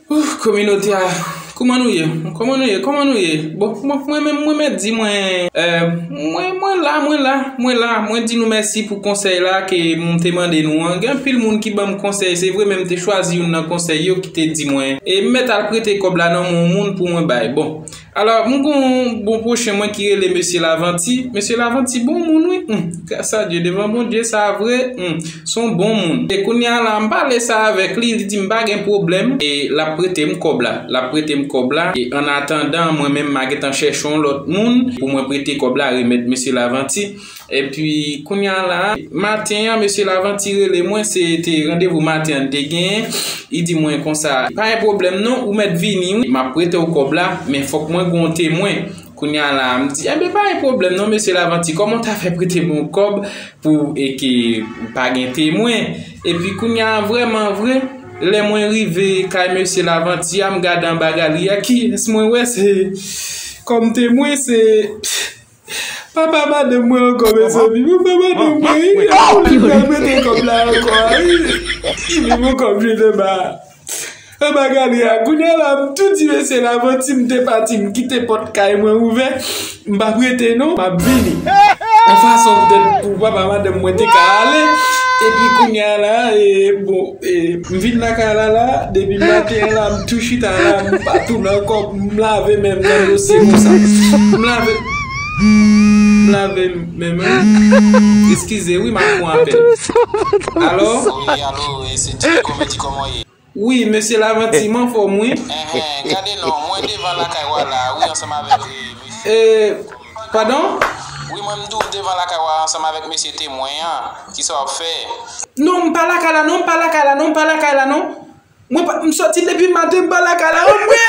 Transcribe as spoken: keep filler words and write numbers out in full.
Ouf, kominote a, kouman nou ye? Kouman nou ye? Kouman nou ye? Bon, mwen, mwen menm, mwen mèt di mwen, euh, mwen, mwen la, mwen la, mwen la, mwen di nou mèsi pou konsèy la ke m te mande nou an. Gen anpil moun ki ban m konsèy, se vre, men m te chwazi youn nan konsèy yo ki te di mwen, e m mèt al prete kòb la nan men yon moun pou mwen bay. Bon, alò, m gon bon pwochen mwen ki rele Mesye Lavanti. Mesye Lavanti bon moun, wi. Hmm, gras a Dye, devan Bondye, sa vre. Hmm. Se yon bon moun. E kounye a la, m pale sa avèk li, li di m pa gen pwoblèm. E l ap prete m kòb la. L ap prete m kòb la. E an atandan, mwen menm, m a gentan chèche yon lòt moun pou mwen prete kòb la, remèt Mesye Lavanti. Epi, kounye a la, maten an, Mesye Lavanti rele mwen, se te randevou maten an n te genyen. Li di mwen konsa, pa gen pwoblèm non, ou mèt vini, wi. M ap prete w kòb la, men fòk mwen gen yon temwen. Kounye a la, m di, enben, pa gen pwoblèm non, Mesye Lavanti, kòman w ta fè prete m yon kòb pou e ke ou pa gen temwen? Epi kounye a, vrèman vre, lè mwen rive kay Mesye Lavanti a, m gade anba galri a, kiyès mwen wè? Se kòm temwen, se papa madanm mwen ankò, mezanmi. Papa madanm mwen, wi, li pral mete kòb la ankò, wi. Li menm ankò vin anba. Anba galri a, kounye a la, m tou di Mesye Lavanti, m te pati, m kite pòt kay mwen ouvè, m p ap rete non, m ap vini. Yon fason poutèt pou papa madanm mwen te ka ale. Epi kounye a la, e, bon, e, m vin lakay la la, depi maten an la, m tou chita la, m pa tounen ankò, m lave men m nan dosye konsa. M lave, m lave men mwen. Eskize, wi, m ap pran apèl. Alo? Wi, alo, e, se Ti Komedi, kòman w ye? Wi, Mesye Lavanti, m anfòm, wi. Enhen, gade non, mwen devan lakay w a la, wi, ansanm avèk, e, mesye. E, padon? Wi, mwen, m di w, m devan lakay w a ansanm avèk mesye temwen an. Kisa w ap fè? Non, m pa lakay la, non, m pa lakay la, non, m pa lakay la, non. Mwen pa, m sòti depi maten, m pa lakay la. Anmwey,